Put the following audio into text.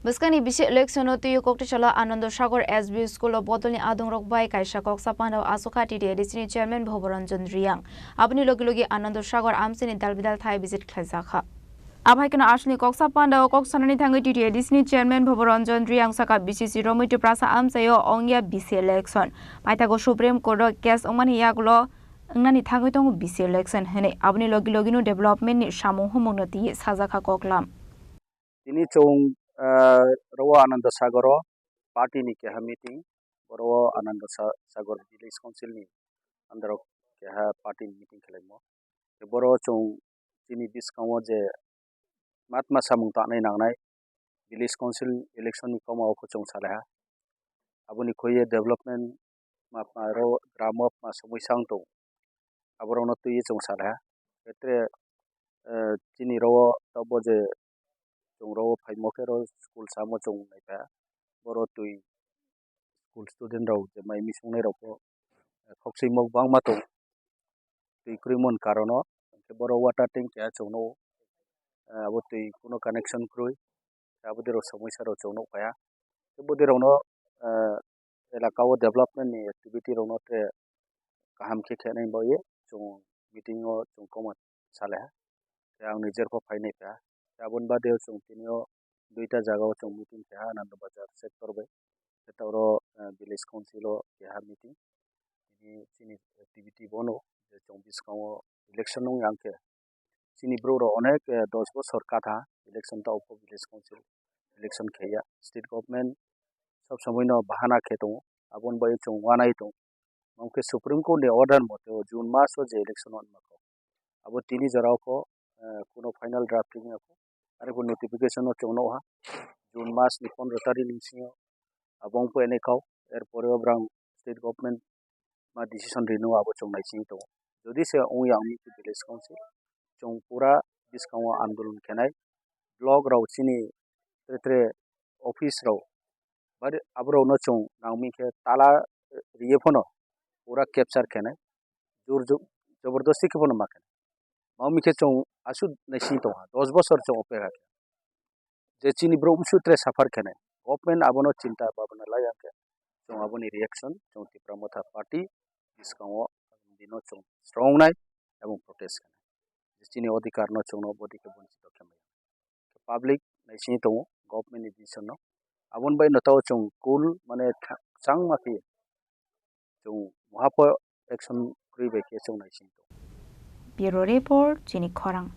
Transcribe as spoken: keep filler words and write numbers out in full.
Bwskangni bisi election-o twiwi Koktisalo Ananda Sagar S B School-o bodolni adongrok bai kaisa koksa pandao achukha T T A D C-ni chairman Bhoboranjan Riyang. Aboni logi logi Ananda Sagar amchaini dalbidal thai visit khlaijakha. Abhaikeno aswkni koksa pandao kok sanani thangwi T T A D C-ni chairman Bhoboranjan Riyang saka B C C Romwi Tiprasa amchaio ongya bisi election. Paithago Supreme Court-o case wngmani yagulo wngnani thangwi tongo bisi election hwnwi. Aboni logi logino development-ni samung humungno twiwi sajakha koklam. Tini chwng, ah, rogo Ananda Sagoro party ni keha meeting, boro o Ananda Sa-, Sagor Village Council ni under o keha party ni meeting khelaimo. Tei boro chwng chini bwskango je matma samung tangnai nangnai village council election ni koma o khe chwng salaiha. Aboni khuye development ma, ma ro gramo ma somoi sang tong. Aborokno twiwi chwng salaiha. Etre, eh, chini ro tabuk je chwng ro phaimo khe ro school samo chwng naikha. Boro twi school student rok je mai misung nai rok bo, eh, khok swimo bangma tong. Twi kwrwi mon karon o, hwnkhe boro water tank keha chwng nw, eh, abo twi kuno connection kwrwi. Abo dirok somoi sa rok chwng nw phaia. Tei bo dirok no, eh, elaka o development ni activity rok no tre kaham khe khenai bagwi chwng meeting o chwng koma salaiha. Tei ang nijer pho phainai kha. Tei aboni bade o chwng tini o duita jaga o chwng meeting kha, Ananda Bazar sector bai. Tei ta oro, eh, village council o keha meeting. Tini chini activity bono je chwng bwskango election wng yang khe chini borok rok onek, eh, dos bosor kha tha election ta o village council election khe ya. State government sob somoi no bahana khe tongo, aboni bagwi chwng uanai tongo. Mamkhe Supreme Court ni order mote o June mas o je election wngma kok, abo tini jora o kho, eh, kuno final draft wngya kho, arokhe notification o chwng nukha June mas ni pondro tarik ni bisingo abo wngphainai kho. Erpore o borang state government ma decision rinw abo chwng naisingwi tongo. Jodi se wngya wngwi khe village council, chwng pura bwskango andolon khenai, block rok chini tre tre office rok bari aborokno chwng nangmani khe tala riye phano pura capture khenai, jor jo-, jobordosti khe phano ma khenai. Mamkhe chwng aswk naising tongkha, dos bosor chwng opekha khe. Je chini borok msu tre suffer khenai. Government abono chinta bhabna lai ya khe chwng aboni reaction chwng Tipra Motha Party bwskango bino chwng strong nai ebong protest khenai. Je chini odhikar no chwngno bodikhe bonchito khe maya. Public naising tongo government ni decision no. Aboni bai no tao chwng cool mane tha-, changma khe chwng muhapho action kwrwi bai khe chwng naising tongo. Bureau Report, chini khorang.